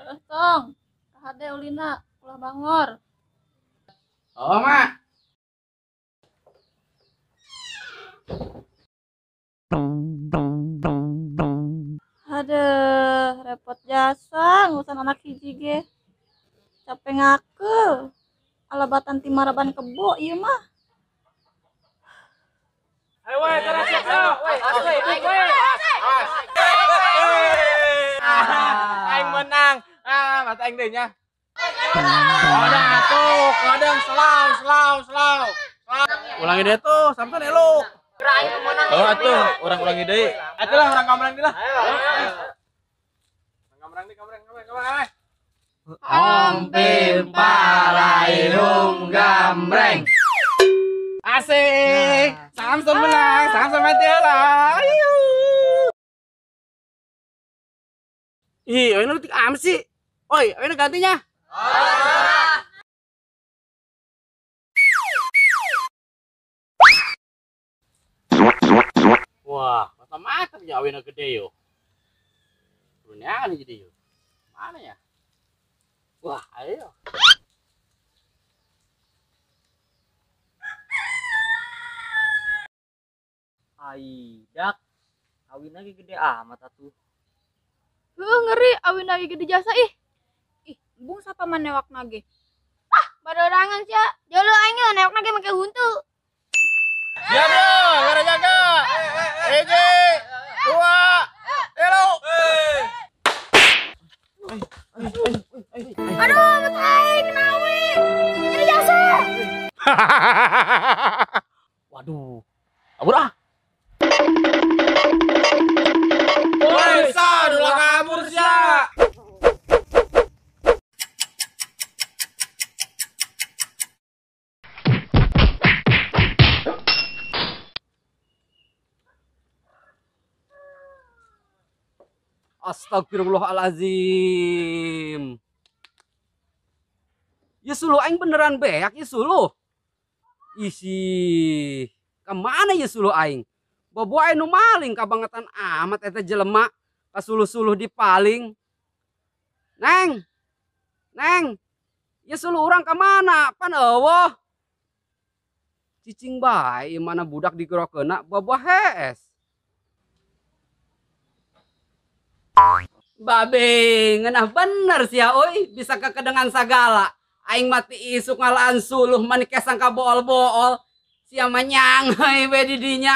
Tong. Kahade ulina ulah bangor. Oh, Mak. Aduh, repot jasa ngurusan anak hiji ge. Capek ngakeul. Alabatan ti maraban kebo ieu mah. Ayo we, terus siap we. Aing menang. Ah, mata aing deui nya. Kadang atuh, kadang selau, selau, selau. Ulangi deh tuh, Samson elo. Oh atuh, orang ulangi deui. Atuh lah orang kamrang deui lah. Kamrang deui, kamrang, kamrang, kamrang. Om pim palairung gambreng. Asik. Samson menang, Samson mati lah. Ih, ini lu am sih. Oi, ini gantinya. Wah, mata-mata ya awena gede yo. Dunia gede yo. Mana ya? Wah, ayo. Ai, dak. Awin lagi gede amat atuh. Heuh, ngeri awin lagi gede jasa ih. Ih, embung sapa manewak nage. Ah, barorangan sia. Jolo aing newak nage make huntu. Siap yo, gara jaga. Hiji, dua, telu. Aduh, mata aing kenawi. Jadi jasa. Waduh. Kabur ah. Woi, sa, ulah kabur sia. Astagfirullahalazim. Ya suluh aing beneran beak ya suluh. Isi kemana ya suluh aing? Bobo aing nu maling kabangetan amat eta jelema kasuluh-suluh dipaling. Neng. Neng. Ya suluh urang kemana? Pan eueuh. Cicing bae mana budak digerokeuna bobo hees. Babe, ngeunah bener sia euy, bisa kekedengan sagala. Aing mati isuk ngalaan suluh mani kesang ka bool-bool. Sia mah nyangheuy we di dinya.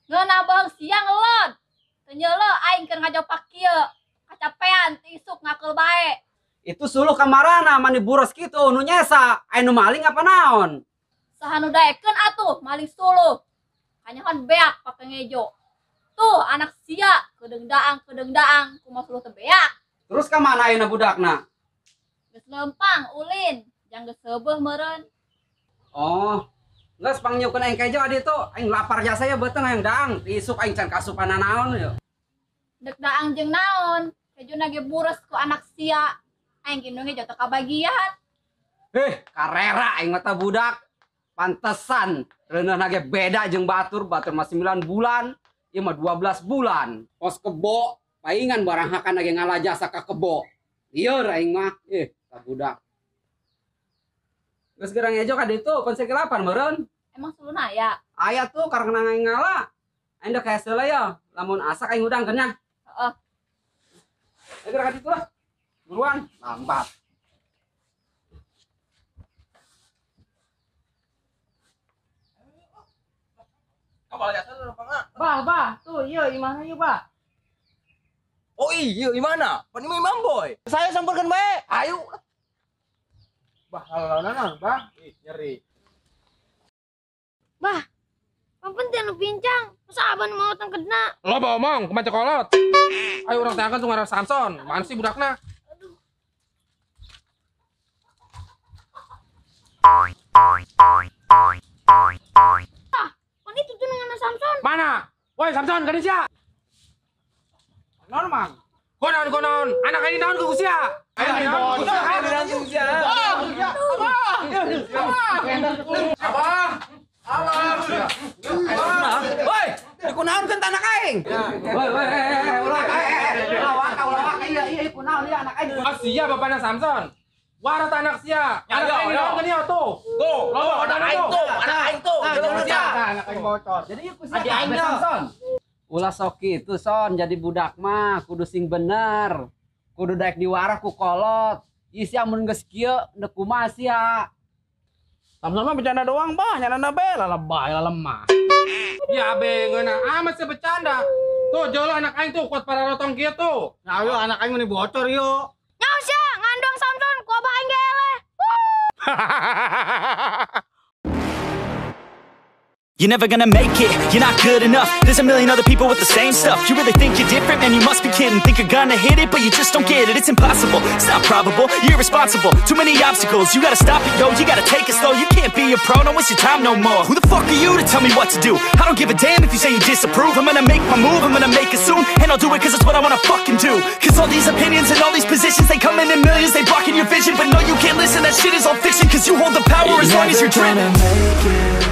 Ngeunah bohong sia ngelod. Teu nyeuleuh aing keur ngajopak kieu. Kacapean ti isuk ngakeul bae. Itu suluh kamarana mani buros kitu nu nyesa. Aing nu maling apa naon? Saha nu daekeun atuh maling suluh. Kanyahan beak pake ngejo. Tuh anak sia kedeung daang kumaha suluh teu beak. Terus ka mana ayeuna budakna? Geus lempang ulin, jang geus seubeuh meureun. Oh, geus pangnyeukeun aing kejo adi tuh, aing lapar jasa ya beuteung hayang daang, isuk aing can kasupan naon yo. Dek daang jeung naon? Kejona ge bures ku anak sia. Aing ge nu ngejo teu kabagian. Karera aing mah budak. Pantesan reuneuhna ge beda jeung batur, batur mah 9 bulan. Ieu mah 12 bulan. Pos kebo, paingan barang hakan lagi ngalah jasa ka kebo. Lieur aing mah, ka budak. Geus gerang ejo ka ditu, pan sekelapan meureun. Emang suluna aya? Aya tuh karena aing ngala. Aing dek hese ya, lamun asak aing hudangkeun nya. Heeh. Ayo gerak ka ditu lah. Buruan, lambat. Bah, bah, tuh iya imahna ieu, bah. Oh iya, imana? Pan imah Imam Boy. Saya samperkeun bae. Ayo. Bah, lawan bah. Ih, nyeri. Bah, papen teh nu pincang. Masa abang mau tangkedna? Lo bawa omong, kumaha kolot. Ayo urang tanyakeun tuh ngaran Samson. Mana sih budakna? Aduh. Pan itu tuh dengan Samson. Mana? Woi Samson, gadis ya. Non mang. Konon konon, anak ini naon ku sia. Ayo naon ku sia. Abah. Abah. Abah. Woi, dikunaonkeun tanah aing. Woi, woi, ulah ulah waka, ulah waka. Kunaon ieu anak aing? Ah, sia bapakna Samson. Warat anak sia. Anak Ya, aing ya. naon geuning tuh. Tuh, Loba anak aing tuh, anak aing tuh. Jelema sia. Anak aing bocor. Jadi ieu ku sia kabeh Samson. Ulah sok kitu Son, jadi budak mah kudu sing bener. Kudu daek diwarah ku kolot. Ieu sia mun geus kieu neuk kumaha sia? Samson mah bercanda doang, bah. Nyalana be lalebay lalemah. Ya be ngeunah amat sih bercanda. Tuh jolo anak aing tuh kuat para rotong kieu tuh. Nah, ayo anak aing meni bocor yo. Nyaho sia ngandong Samson ku abah aing ge eleh. You're never gonna make it, you're not good enough. There's a million other people with the same stuff. You really think you're different? Man, you must be kidding. Think you're gonna hit it, but you just don't get it. It's impossible, it's not probable, you're irresponsible. Too many obstacles, you gotta stop it, yo. You gotta take it slow, you can't be a pro. Don't waste your time no more. Who the fuck are you to tell me what to do? I don't give a damn if you say you disapprove. I'm gonna make my move, I'm gonna make it soon. And I'll do it cause it's what I wanna fucking do. Cause all these opinions and all these positions, they come in millions, they blocking your vision. But no, you can't listen, that shit is all fiction. Cause you hold the power as long as you're driven. Make it.